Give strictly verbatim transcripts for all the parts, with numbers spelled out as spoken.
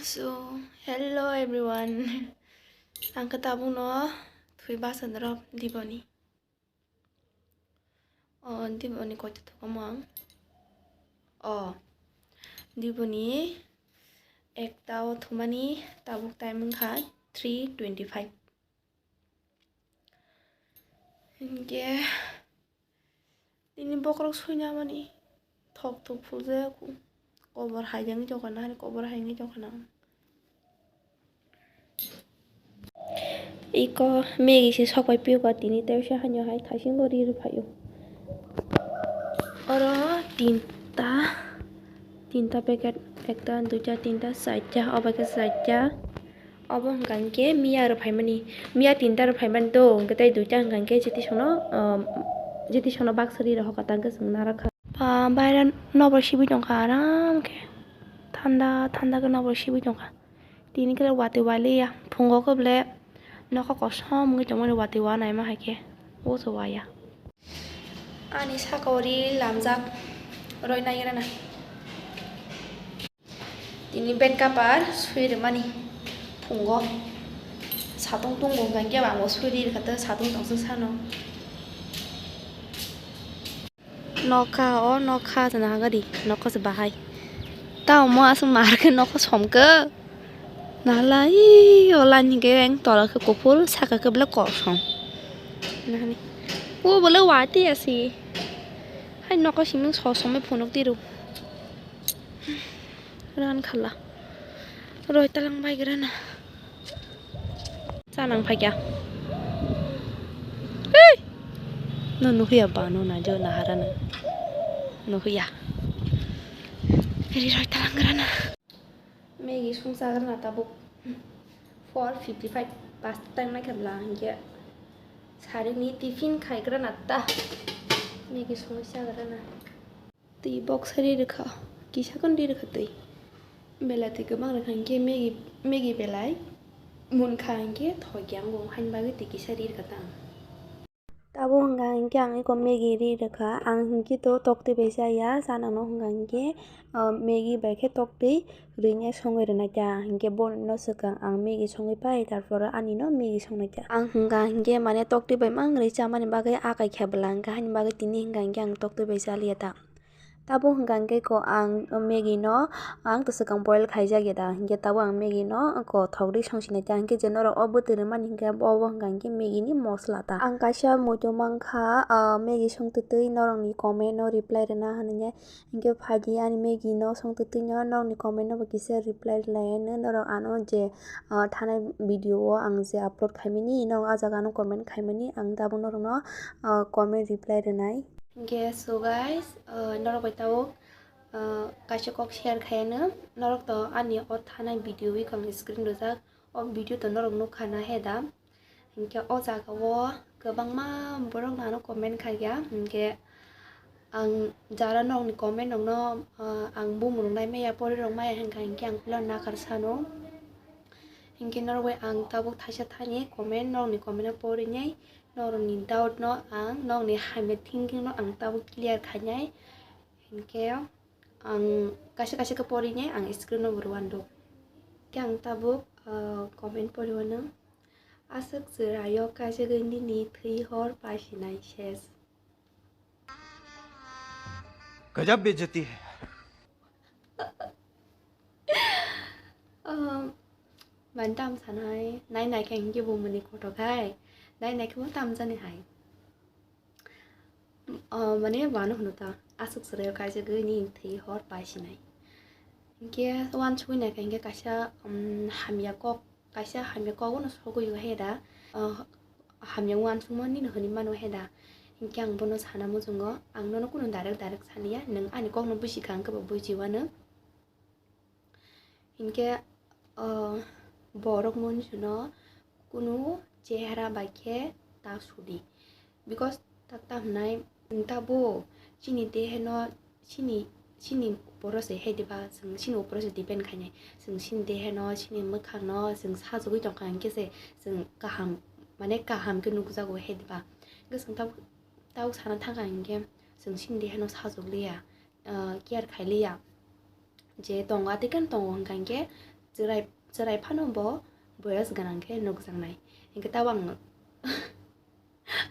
So, hello everyone. Ang khe tabukno thwi basa drop Diboni. O Diboni koita thukamung. O Diboni ekta o thumani tabuk time wngkha three twenty five. Hinkhe tini bokrok soina mani thok thok phuljayaku. Kobor hai jani jokana, kobor hai ni jokana. Iko Maggie se sok pai piyo ka tini tei se hanyo hai thaisingo ri rw phaio. Oro tinta, tinta packet, ekta, duita, tinta, charta, obo khe charta. Obo hwnka hinkhe miya rw phaimani, miya tinta rw phaimani do, hwnkhe tei duita hwnka hinkhe jiti sono, um, jiti sono baksa ri rw hoka tangkhe chwng narakha. Ba, baire nokbar sibui tongkha aram khe, thanda thanda khe nokbar sibui tongkha. Tini khe watwi waliya, phungo khe ble nokha kosom wngwi tongmani watwi wanaima hai khe, o se waya. Ani saka o ri lamjak roi nai rana. Tini bed cover sui rwmani phungo. Satung tungo hwnkha khe ang bo sui ri rwkha tei satung tongsa sano. Nokha o nokha se nahagadi nokha se bahai. Ta omo aswk mar khe nokha somkhe. Nahalai o line hinkhe ang tola khe kuphur saka khe belai kosom. Nahani. O bole wati asi. Hai nokha simung sosom phunuk tiru. Ran khala. Roi talang bai grana. Chanang phaikya. Hei! No nuhuya ba no na jo na harana. Nuhuya. Ri roi talang grana. Maggie sung chagrana tabuk. Four fifty five pas time nai khabla hinkhe. Sarini tiffin khaigrana ta. Maggie sung chagrana. Twi boksa ri rwkha, kisa kheno ri rwkha twi. Belai twi kwbang rwkha hinkhe Maggie, Maggie belai munkha hinkhe thokya wngo, haini bagwi twi kisa ri rwkha ta ang. Tabuk hwnka hinkhe ang eko Maggie ri rwkha, ang hinkhe to toktwi bai chaya, chanano hwnka hinkhe, ah, Maggie bai khe toktwi rwinai songwi rwnaikha, hinkhe bono swkang ang Maggie songwi pai, tarpor anino Maggie songnaikha. Ang hwnka hinkhe mane toktwi bai mang rwi chamani bagwi akai kha bwla, hinkhe haini bagwi tini hwnka hinkhe ang toktwi bai chaliya ta. Tabuk hwnka hinkhe ko ang Maggie no ang to swkang boil khaijak ya da, hinkhe tabuk ang Maggie no ko thok rwi songsinai ta, hinkhe je norok o bwtwi rwmani hinkhe obo hwnka hinkhe Maggie ni mosla ta. Ang kaisa muitu mankha, ah, Maggie songtwtwi norokni comment no reply rwna hinwi, hinkhe phaidi ani Maggie no songtwtwi no norokni comment no bo kisa reply rwlai, norok ano je, ah, thanai video o ang je upload khaimani norok ah jaga no comment khaimani, ang tabuk norok no, ah, comment reply rwnai. Hinkhe so guys, uh, norok bai tabuk, uh, kaisa kok share khaiyano, norok to ani o thanai video wi kong screen rwjak, o video to norok nukha na he da? Hinkhe o jaga o kwbangma borok no ano comment khaiya, hinkhe ang jara norokni comment rok no, uh, ang bumung rok nai maya pori rok maya hinkha hinkhe ang puila nakhar sano. Hinkhe norok bai ang tabuk thaisa thani comment, norokni comment no porinai, norokni doubt no ang, norokni hamya thinking no ang tabuk clear khainai. Hinkhe ang kaisa kaisa khe porinai ang screen no bo rwando. Khe ang tabuk, ah, comment poriwano. Aswk chwraio kaijagwi nini thwi hor pasinai ses. गजब बेइज्जती है। Um, mane tam sanai, nai nai khe hinkhe bo mani kotor khai, nai nai khe bo tam jani hai. Uh, mane wano hwno ta, aswk chwraio kaijagwi ni thwi hor paisinai. Hinkhe wansugwi nai khe hinkhe kaisa, um, hamya kok, kaisa hamya kok no sogwi o he da, uh, hamya wansukmani no hinwi mano he da. Hinkhe ang bono sana muchungo, ang nono kunu direct direct saliya, nwng ani kokno buji kha, ang khe bo bujiwano. Hinkhe, uh, borok monjino kunu chehara bai khe ta sudi, because tak ta hwnai, ta bo chini deheno chini, chini uporo se he diba, chwng chini uporo se depend khainai. Chwng chini deheno, chini mwkhangno chwng sajagwi tongkha hinkhe se chwng kaham, mane kaham khe nukjago he diba. Hinkhe chwng tabuk, tabuk sana thangkha hinkhe chwng chini deheno sajokliya, ah, care khailiya. Je tongo, atwikhe tongo hinkha hinkhe Chwrai, chwrai phano bo boyos gwnang khe nukjaknai. Hinkhe tabo ang,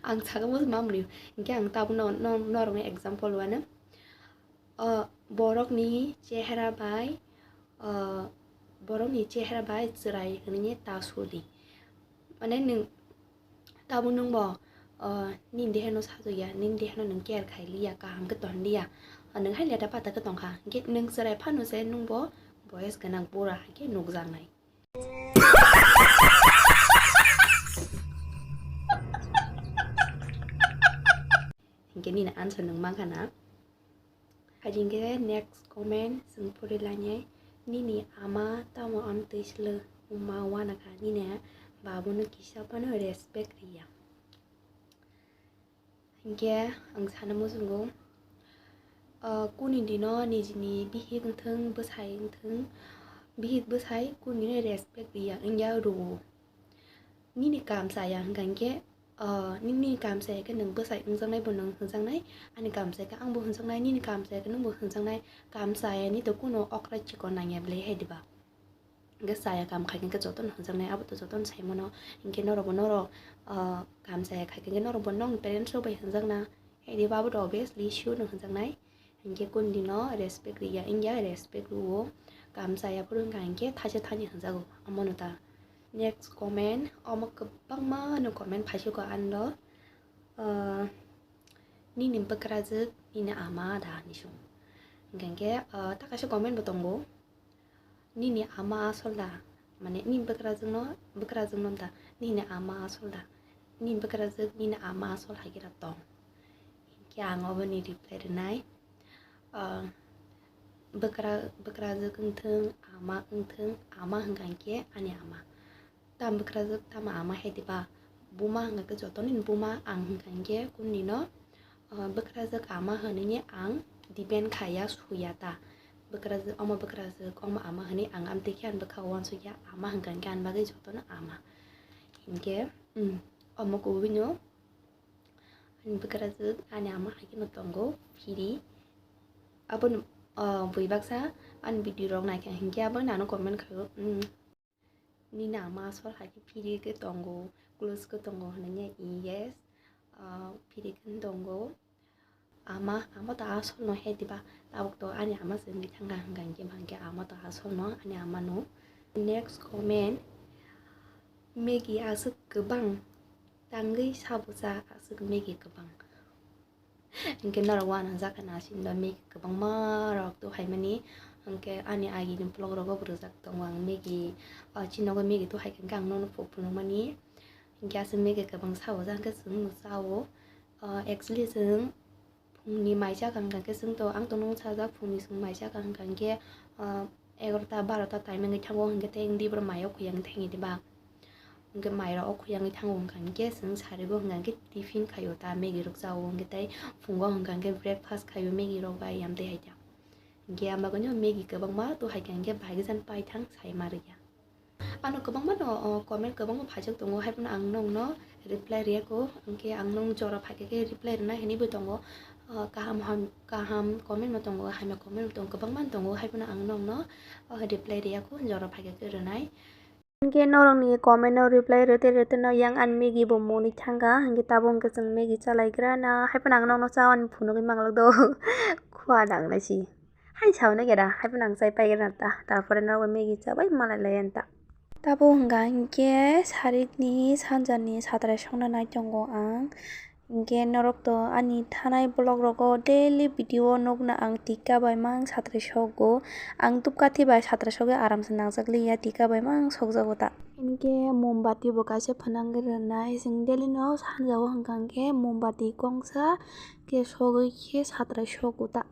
ang sakha bo mamli. Hinkhe ang tabukno no-, norokno example wano. O borokni chehra bai, o borokni chehra bai chwrai hwnwi ta sudi. Mane nwng Tabuk nwng bo, o, nini deha no sajokya, nini deha no nwng care khai liya, kaham khe ton liya, o, nwng hai leta pata khe tongkha, hinkhe nwng chwrai phano se nwng bo boyos gwnang bura hai khe nukjaknai. Hinkhe nini answer nwng mankha na? Hai hinkhe next comment chwng pori lainai, nini ama tamo amtwi swlwng wngma wanakha, nini babuno kisa phano respect riya. Hinkhe ang sana muchungo, ah, kuni dino nijini bihik wngthung, bwsai wngthung, bihik bwsai kuni dino respect riya wngya rwo. Nini kaam chaya hwnkha hinkhe, ah, nini kaam chaya khe nwng bwsai wngjaknai bo nwng hwnjaknai, ani kaam chaya khe ang bo hwnjaknai, nini kaam chaya khe nwng bo hwnjaknai, kaam chayani to kuno okra chikon nangya bwlai hai diba? Hinkhe chaya kaam khai khe jotono hwnjaknai, abo to jotono sai mano. Hinkhe norok bo norok, ah, kaam chaya khai khe norok bo nong parents rok bai hwnjakna, hai diba? Abo to obviously sure no hwnjaknai. Hinkhe kuni dino respect riya wngya, respect rwo. Kaam chaya phuru wngkha hinkhe thaisa thani hwnjago, omono ta. Next comment, omo kwbangma no comment phaisukha anlo. Ah, nini bwkrajwk nini ama da hinwi song. Hinkhe, ah, ta kaisa comment bo tongo. Nini ama asol da? Mane nini bwkrajwkno, bwkrajwkno da? Nini ama asol da? Nini bwkrajwk nini ama asol hai khe da tong? Hinkhe ang oboni reply rwnai, ah, bwkra-, bwkrajwk wngthung, ama wngthung, ama hwnkha hinkhe ani ama. Tamo bwkrajwk tamo ama hai diba? Buma hwnkha khe jotono ni buma, ang hwnkha hinkhe kunino, ah, bwkrajwk ama hwnwi ang depend khaiya, suya ta. Bwkrajwk, omo bwkrajwk, omo ama hwnwi ang amtwi khe ani bwkha o uansukya, ama hwnkha hinkhe ani bagwi jotono ama. Hinkhe, mm, omo kubui no ani bwkrajwk ani ama hai kheno tongo phiri. Abono, ah, bui baksa ani video rok naikha hinkhe abono ano comment khaio, mm. Nini ama asol hai khe phiri khe tongo, close khe tongo hwnwi, yes, ah, phiri khe tongo. Ama, ama to asol no hai diba, tabuk to ani ama se wngwi thangkha hwnkha hinkhe, hinkhe ama to asol no ani ama no. Next comment, Maggie aswk kwbang tangwi sabo cha, aswk Maggie kwbang. Hinkhe norok uanajak kha na siniba Maggie kwbangma rok tu phaimani. Hinkhe ani agini vlog rogo bo rwjak tongo ang Maggie, ah, chini nogo Maggie tu hai khe ang nono phunukmani. Hinkhe aswk Maggie kwbang sao, jang khe chwng no chao. Ah, actually chwng phungni mai chakha hwnkha khe chwng to, ang to nung sajak phungni chwng mai chakha hwnkha hinkhe, ah, egarota barota time wngwi thango hinkhe tei wngdi borok mai o khuyang thangwi diba. Hinkhe mai rok o khuyangwi thango hwnkha hinkhe chwng sarigo hwnkha hinkhe tiffin khaio ta, Maggie rok chao hinkhe tei phungo hwnkha hinkhe breakfast khaio Maggie rok bai yam tei hai ta. Hinkhe ang bagwino Maggie kwbangma tu hai kha hinkhe bai gwi jan paithang sai ma rwya. Ano kwbangma no, o, comment kwbangma phaijak tongo, haiphano ang nokno reply riyakho, hinkhe ang nok jora phaikha khe reply rwnai hinwi bo tongo. O, kaham ham, kaham comment bo tongo, hamya comment bo tongo, kwbangma tongo, haiphano ang nokno, o, reply riyakho, jora phaikha khe rwnai. Hinkhe norokni comment no reply rwtwi rwtwino yang ani Maggie bo monwi thangkha, hinkhe tabuk hinkhe chwng Maggie chalaigra na, haiphano ang nokno chawani phunugwi manglak do, khua dangnai si. Hai saui nai khe da, haiphano ang chai paigra ta, tarpore norok bai Maggie chabai malai lai ta. Tabuk hwnkha hinkhe saritni sanjani satrai sokna nai tongo ang. Hinkhe norok to ani thanai vlog rogo daily video nukna ang tikka bai mang satrai sogo. Ang tubkathi bai satrai sogwi aram se nangjak liya, tikka bai mang sokjago ta. Hinkhe mombati bo kaisa phwnangwi rwnai, chwng daily no sanja o hwnkha hinkhe mombati kongsa khe sogwi khe satrai sogo ta.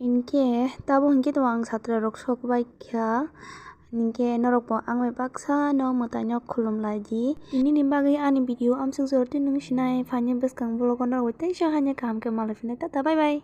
Hinkhe tabuk hinkhe to ang satra rok sok bai kha. Hinkhe norok bo ang bai baksa no mwtai no khulum lai di. Tini ni bagwi ani video amsuk jora tini nung sinai phani bwskang vlog o norok bai teisa hanya kaham khe malai phinai. Tata, bye bye.